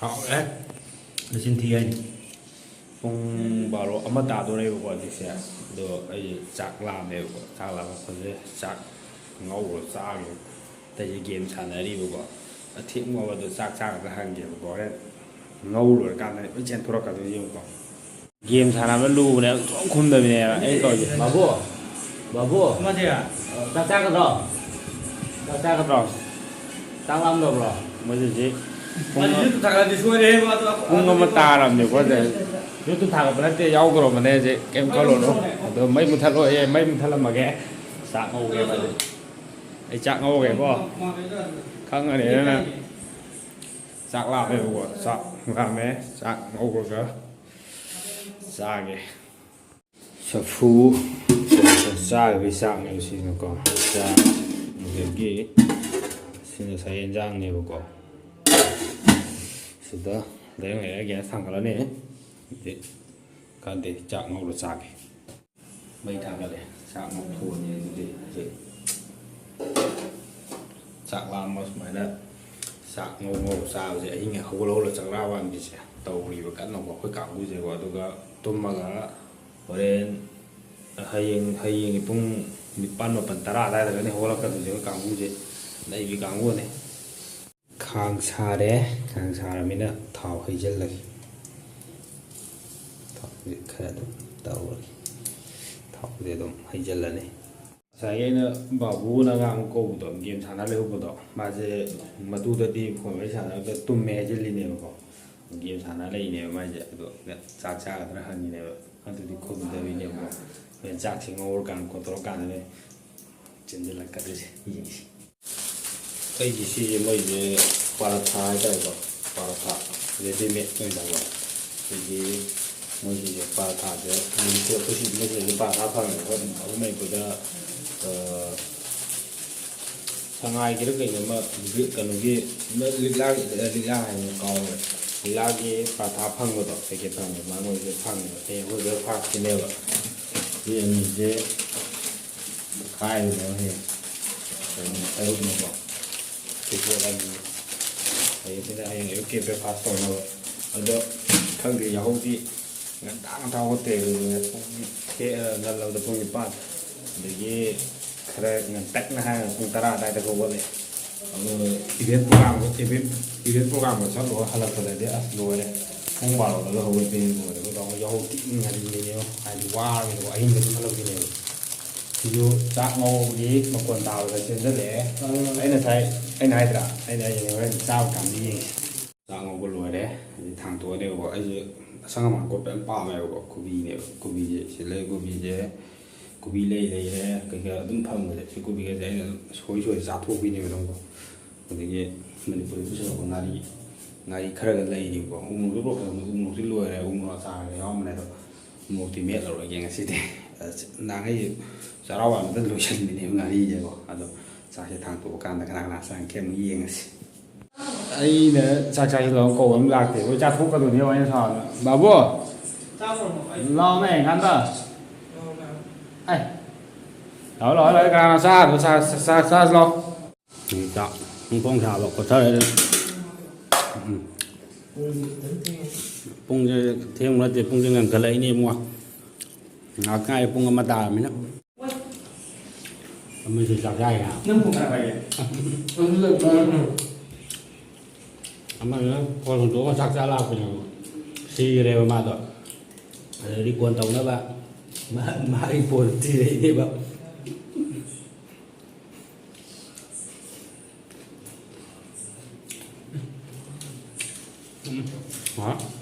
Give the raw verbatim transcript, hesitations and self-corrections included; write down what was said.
ꯍꯥꯎꯔꯦ꯫ ꯅꯆꯤꯟ ꯊꯤ ꯍꯥꯏꯅꯤ꯫ ꯄꯨꯡ ꯕꯥꯔꯣ ꯑꯃ ꯇꯥꯗꯣꯔꯦꯕꯀꯣ ꯍꯧꯖꯤꯛꯁꯦ꯫ ꯑꯗꯣ ꯑꯩ ꯆꯥꯛ ꯂꯥꯝꯃꯦꯕꯀꯣ꯫ ꯆꯥꯛ ꯂꯥꯝꯃꯛꯄꯁꯦ ꯆꯥꯛ ꯉꯧꯔ ꯆꯥꯒꯦ꯫ ꯑꯇꯩꯁꯦ ꯒꯦꯝ ꯁꯥꯟꯅꯔꯤꯕꯀꯣ꯫ ꯑꯊꯦꯡꯕ ꯑꯗꯣ ꯆꯥꯛ ꯆꯥꯒꯗ꯭ꯔꯥ ꯍꯪꯒꯦꯕꯀꯣ꯫ ꯍꯣꯔꯦꯟ ꯉꯧ ꯂꯣꯏꯔꯀꯥꯟꯗ ꯂꯣꯏ ꯆꯦꯟꯊꯣꯔꯛꯀꯗꯣꯏꯅꯦꯕꯀꯣ꯫ ꯒꯦꯝ ꯁꯥꯟꯅꯕ ꯂꯨꯕꯅꯦ, ꯁꯨꯡꯈꯨꯝ ꯈꯨꯝꯗꯕꯤꯅꯦꯕ ꯑꯩ ꯇꯧꯔꯤꯁꯦ꯫ ꯕꯥꯕꯨ, ꯕꯥꯕꯨ, ꯆꯥꯛ ꯆꯥꯒꯗ꯭ꯔꯣ? ꯆꯥꯛ ꯆꯥꯒꯗ꯭ꯔꯣ? ꯆꯥꯛ ꯂꯥꯝꯗꯕ꯭ꯔꯣ? ꯃꯣꯏꯁꯦ ꯍꯧꯖꯤꯛ ꯄꯨꯡ ꯄꯨꯡ ꯑꯃ ꯇꯥꯔꯕꯅꯦꯀꯣ ꯍꯧꯖꯤꯛ꯫ YouTube ꯊꯥꯒꯠꯄ ꯅꯠꯇꯦ, ꯌꯥꯎꯈ꯭ꯔꯕꯅꯦ ꯍꯧꯖꯤꯛ, ꯀꯩꯝ ꯈꯜꯂꯨꯅꯨ꯫ ꯑꯗꯣ ꯃꯩ ꯃꯨꯊꯠꯂꯣꯏꯌꯦ, ꯃꯩ ꯃꯨꯊꯠꯂꯝꯃꯒꯦ꯫ ꯆꯥꯛ ꯉꯧꯒꯦꯕ ꯍꯧꯖꯤꯛ꯫ ꯑꯩ ꯆꯥꯛ ꯉꯧꯒꯦꯀꯣ꯫ ꯈꯪꯉꯅꯤꯗꯅ꯫ ꯆꯥꯛ ꯂꯥꯝꯃꯦꯕꯀꯣ꯫ ꯆꯥꯛ ꯂꯥꯝꯃꯦ꯫ ꯆꯥꯛ ꯉꯧꯔꯒ ꯆꯥꯒꯦ꯫ ꯆꯐꯨ ꯆꯥꯒꯗꯕꯒꯤ ꯆꯥꯛꯅꯦꯕ ꯁꯤꯅꯀꯣ꯫ ꯆꯥꯛ, ꯑꯗꯒꯤ ꯁꯤ ꯉꯁꯥꯏ ꯌꯦꯟꯖꯥꯡꯅꯦꯕꯀꯣ꯫ ꯁꯤꯗ ꯂꯩꯔ ꯂꯩꯔ ꯒ꯭ꯌꯥꯁ ꯊꯥꯡꯒꯠꯂꯅꯤ꯫ ꯑꯗꯨꯗꯤ ꯀꯥꯟꯗꯦ, ꯆꯥꯛ ꯉꯧꯔ ꯆꯥꯒꯦ꯫ ꯃꯩ ꯊꯥꯒꯠꯂꯦ꯫ ꯆꯥꯛ ꯉꯧꯊꯣꯛꯑꯅꯤ ꯑꯗꯨꯗꯤ ꯍꯧꯖꯤꯛ꯫ ꯆꯥꯛ ꯂꯥꯝꯕ ꯁꯨꯃꯥꯏꯅ ꯆꯥꯛ ꯉꯧ ꯉꯧ ꯆꯥꯕꯁꯦ ꯑꯍꯤꯡ ꯍꯧꯒꯠ ꯍꯧꯒꯠꯂ ꯆꯥꯛ ꯂꯥꯝꯕ ꯋꯥꯟꯕꯤꯁꯦ ꯇꯧꯔꯤꯕ ꯀꯟꯅꯀꯣ ꯑꯩꯈꯣꯏ ꯀꯥꯡꯕꯨꯁꯦꯀꯣ꯫ ꯑꯗꯨꯒ ꯇꯨꯝꯃꯒ ꯍꯣꯔꯦꯟ ꯍꯌꯦꯡ, ꯍꯌꯦꯡꯒꯤ ꯄꯨꯡ ꯅꯤꯄꯥꯟ, ꯃꯥꯄꯟ, ꯇꯔꯥ ꯑꯗꯥꯏꯗꯒꯅꯤ ꯍꯧꯒꯠꯂꯛꯀꯗꯣꯏꯁꯦ ꯑꯩꯈꯣꯏ ꯀꯥꯡꯕꯨꯁꯦ꯫ ꯅꯩꯕꯤ ꯀꯥꯡꯕꯨꯅꯦ꯫ ꯈꯥꯡ ꯁꯥꯔꯦ꯫ ꯈꯥꯡ ꯁꯥꯔꯃꯤꯅ ꯊꯥꯎ ꯍꯩꯖꯤꯜꯂꯒꯦ꯫ ꯊꯥꯎꯁꯦ ꯈꯔ ꯑꯗꯨꯝ ꯇꯧꯔꯒꯦ꯫ ꯊꯥꯎꯁꯦ ꯑꯗꯨꯝ ꯍꯩꯖꯤꯜꯂꯅꯤ꯫ ꯉꯁꯥꯏꯒꯤ ꯑꯩꯅ ꯕꯥꯕꯨꯅ ꯑꯉꯥꯡ ꯀꯧꯕꯗꯣ, ꯒꯦꯝ ꯁꯥꯟꯅ ꯂꯩꯍꯧꯕꯗꯣ, ꯃꯥꯁꯦ ꯃꯇꯨꯗꯗꯤ ꯐꯣꯟ ꯋꯥꯔꯤ ꯁꯥꯟꯅꯔꯒ ꯇꯨꯝꯃꯦ ꯍꯥꯏꯖꯤꯜꯂꯤꯅꯦꯕꯀꯣ꯫ ꯒꯦꯝ ꯁꯥꯟꯅ ꯂꯩꯅꯦꯕ ꯃꯥꯏꯁꯦ꯫ ꯑꯗꯣ ꯆꯥꯛ ꯆꯥꯒꯗ꯭ꯔꯥ ꯍꯪꯉꯤꯅꯦꯕ꯫ ꯑꯗꯨꯗꯤ ꯈꯨꯝꯗꯕꯤꯅꯦꯕꯀꯣ꯫ ꯍꯣꯔꯦꯟ ꯆꯥꯛꯁꯦ ꯉꯧꯔꯀꯥꯟꯗ ꯈꯣꯠꯇꯣꯔꯀꯥꯟꯗꯅꯦ ꯆꯦꯟꯁꯤꯜꯂꯛꯀꯗꯣꯏꯁꯦ꯫ ꯌꯦꯡꯁꯤ꯫ ꯑꯩꯒꯤ ꯁꯤꯁꯦ ꯃꯣꯏꯁꯦ ꯄꯥꯔꯥꯊꯥ ꯍꯥꯏꯇꯥꯔꯦꯀꯣ, ꯄꯥꯔꯥꯊꯥ readymade ꯑꯣꯏꯅꯀꯣ꯫ ꯑꯩꯈꯣꯏꯒꯤ ꯃꯣꯏꯒꯤꯁꯦ ꯄꯥꯔꯥꯊꯥꯁꯦ ꯍꯧꯖꯤꯛꯁꯦ ꯑꯩꯈꯣꯏ ꯁꯤ ꯃꯣꯏꯁꯤꯗꯁꯨ ꯄꯥꯔꯥꯊꯥ ꯐꯪꯉꯦꯕꯀꯣ꯫ ꯑꯗꯨꯝ ꯑꯗꯨꯝ ꯂꯩꯕꯗ, ꯑ, ꯁꯉꯥꯏꯒꯤꯔ ꯀꯩꯅꯣꯝꯃ ꯕ꯭ꯔꯤ-, ꯀꯩꯅꯣꯒꯤ ꯂꯤꯛꯂꯥ, ꯂꯤꯛꯂꯥ ꯍꯥꯏꯅ ꯀꯥꯎꯔꯦ꯫ ꯂꯤꯛꯂꯥꯒꯤ ꯄꯥꯔꯥꯊꯥ ꯐꯪꯕꯗꯣ, packet ꯐꯪꯕꯗꯣ, ꯑꯗꯨꯃꯥꯏꯅ ꯃꯣꯏꯁꯦ ꯐꯪꯉꯦꯕ꯫ ꯑꯩ ꯑꯩꯈꯣꯏ breakfastꯀꯤꯅꯦꯕ꯫ ꯁꯤ ꯑꯅꯤꯁꯦ ꯈꯥꯏꯔꯤꯅꯦꯕ ꯍꯌꯦꯡ꯫ ꯀꯩꯅꯣ, ꯑꯌꯨꯛꯅꯀꯣ꯫ ꯄꯤꯊꯣꯛꯑꯅꯤ꯫ ꯑꯩ ꯁꯤꯗ ꯍꯌꯦꯡ ꯑꯌꯨꯛꯀꯤ breakfast ꯇꯧꯅꯕ꯫ ꯑꯗꯣ ꯈꯪꯗꯦ, ꯌꯥꯍꯧꯗꯤ ꯉꯟꯇꯥ ꯉꯟꯇꯥ ꯍꯧꯒꯠꯇꯦ꯫ ꯄꯨꯡ ꯊꯦ-, ꯉꯜꯂꯕꯗ ꯄꯨꯡ ꯅꯤꯄꯥꯟ, ꯑꯗꯒꯤ ꯈꯔ ꯉꯟꯇꯛꯅ ꯍꯥꯏꯔꯒ ꯄꯨꯡ ꯇꯔꯥ ꯑꯗꯨꯋꯥꯏꯗ ꯍꯧꯒꯠꯂꯦ꯫ ꯑꯗꯨ event program, event, event programꯒ ꯆꯠꯂꯨꯔ ꯍꯜꯂꯛꯄꯗꯗꯤ ꯑꯁ ꯂꯣꯏꯔꯦ, ꯄꯨꯡ ꯕꯥꯔꯣꯗꯒ ꯍꯧꯒꯠꯄꯤꯅꯦ꯫ ꯂꯣꯏꯔꯦ, ꯑꯗꯨꯒ ꯑꯃꯨꯛ ꯌꯥꯍꯧ ꯊꯤ ꯉꯟꯕꯤꯅꯦꯕ, ꯍꯥꯏꯗꯤ ꯋꯥꯔꯒꯦꯕ, ꯑꯍꯤꯡꯗ ꯑꯗꯨꯝ ꯍꯜꯂꯛꯄꯤꯅꯦꯕ꯫ ꯁꯤꯁꯨ ꯆꯥꯛ ꯉꯧꯕꯒꯤ ꯃꯈꯣꯟ ꯇꯥꯕꯗ ꯆꯦꯟꯁꯤꯜꯂꯛꯑꯦ꯫ ꯑꯩ ꯉꯁꯥꯏ, ꯑꯩꯅ ꯍꯥꯏꯗ꯭ꯔꯥ, ꯑꯩꯅ ꯍꯥꯏꯁꯦ ꯍꯣꯔꯦꯟ ꯆꯥꯕ ꯀꯥꯟꯗ ꯌꯦꯡꯁꯤ꯫ ꯆꯥꯛ ꯉꯧꯕ ꯂꯣꯏꯔꯦ, ꯑꯗꯩ ꯊꯥꯡꯇꯣꯛꯑꯅꯦꯕꯀꯣ꯫ ꯑꯩꯁꯦ ꯑꯁꯪ ꯑꯃꯥꯟ ꯀꯣꯠꯄ ꯌꯥꯝ ꯄꯥꯝꯃꯦꯕꯀꯣ꯫ ꯀꯣꯕꯤꯅꯦꯕ, ꯀꯣꯕꯤꯁꯦ ꯁꯤ ꯂꯩ, ꯀꯣꯕꯤꯁꯦ, ꯀꯣꯕꯤ ꯂꯩ ꯂꯩꯔꯦ, ꯀꯩꯀꯥ ꯑꯗꯨꯝ ꯐꯪꯕꯁꯦ, ꯁꯤ ꯀꯣꯕꯤꯒꯁꯦ ꯑꯩꯅ ꯑꯗꯨꯝ ꯁꯣꯏ ꯁꯣꯏ ꯆꯥꯊꯣꯛꯄꯤꯅꯦꯕ ꯑꯗꯨꯝꯀꯣ꯫ ꯑꯗꯒꯤ ꯃꯅꯤꯄꯨꯔꯗ ꯄꯨꯁꯤꯜꯂꯛꯄ ꯉꯥꯔꯤ, ꯉꯥꯔꯤ ꯈꯔꯒ ꯂꯩꯔꯤꯕꯀꯣ꯫ ꯎ ꯃꯣꯔꯣꯛꯁꯨ ꯂꯣꯏꯈ꯭ꯔꯕꯅꯤ, ꯎ ꯃꯣꯔꯣꯛꯁꯨ ꯂꯣꯏꯔꯦ, ꯎ ꯃꯣꯔꯣꯛ ꯑꯆꯥꯔꯒ ꯌꯥꯎꯔꯝꯕꯅꯦ꯫ ꯑꯗꯣ ꯎ ꯃꯣꯔꯣꯛꯇꯤ ꯃꯦꯠꯂꯔꯣꯏꯒꯦ ꯉꯁꯤꯗꯤ꯫ ꯑꯁ, ꯅꯍꯥꯟꯈꯩ ꯆꯔꯥ ꯋꯥꯟꯕꯗ ꯂꯣꯏꯁꯤꯟꯕꯤꯅꯦꯕ ꯉꯥꯔꯤꯁꯦꯀꯣ꯫ ꯑꯗꯣ ꯆꯥꯛꯁꯦ ꯊꯥꯡꯇꯣꯛꯑꯀꯥꯟꯗ ꯀꯅꯥ ꯀꯅꯥ ꯆꯪꯉꯛꯀꯦ ꯑꯃꯨꯛ ꯌꯦꯡꯉꯁꯤ꯫ ꯑꯩꯅ ꯆꯥꯛ ꯆꯥꯁꯤꯜꯂꯣ ꯀꯧꯕ ꯑꯃ ꯂꯥꯛꯇꯦ꯫ ꯍꯣꯏ, ꯆꯥꯊꯣꯛꯀꯗꯣꯏꯅꯦ ꯑꯩꯅ ꯁꯥꯎꯔꯒ꯫ ꯕꯥꯕꯨ! ꯂꯥꯎꯅꯦ, ꯀꯥꯟꯗ꯫ ꯑꯩ, ꯂꯥꯛꯑꯣ, ꯂꯥꯛꯑꯣ, ꯂꯥꯛꯑꯣ, ꯀꯅꯥꯅꯣ ꯆꯥꯗꯣ? ꯆꯥ-, ꯆꯥ-, ꯆꯥ-, ꯆꯥꯁꯤ ꯂꯥꯎ꯫ ꯆꯥꯛ ꯐꯣꯡ ꯐꯣꯡ ꯁꯥꯕ ꯈꯣꯠꯊꯔꯦ꯫ ꯎꯝ꯫ ꯄꯨꯡꯁꯦ ꯊꯦꯡꯕ ꯅꯠꯇꯦ, ꯄꯨꯡꯁꯦ ꯉꯟꯈꯠꯂꯛꯏꯅꯦ ꯏꯕꯨꯡꯉꯣ꯫ ꯉꯥꯏꯍꯥꯛ ꯉꯥꯏꯔꯦ, ꯄꯨꯡ ꯑꯃ ꯇꯥꯔꯕꯅꯤꯅ꯫ ꯑꯃꯁꯨ ꯆꯥꯛ ꯆꯥꯏꯅ꯫ ꯅꯪ ꯄꯨꯡ ꯀꯌꯥ ꯄꯥꯏꯒꯦ? ꯑꯗꯨꯗ ꯄꯨꯡ ꯑꯃꯅ ꯐꯣꯟ ꯍꯨꯟꯗꯣꯛꯑꯒ ꯆꯥꯛ ꯆꯥ ꯂꯥꯛꯄꯅꯦꯕ꯫ ꯁꯤꯈ꯭ꯔꯦꯕ ꯃꯥꯗꯣ꯫ ꯑꯗꯨꯗꯒꯤ ꯐꯣꯟ ꯇꯧꯅꯕ ꯃꯥ-, ꯃꯥꯒꯤ ꯐꯣꯟ ꯊꯤꯔꯛꯏꯅꯦꯕ꯫ ꯎꯝ꯫ ꯍꯥ?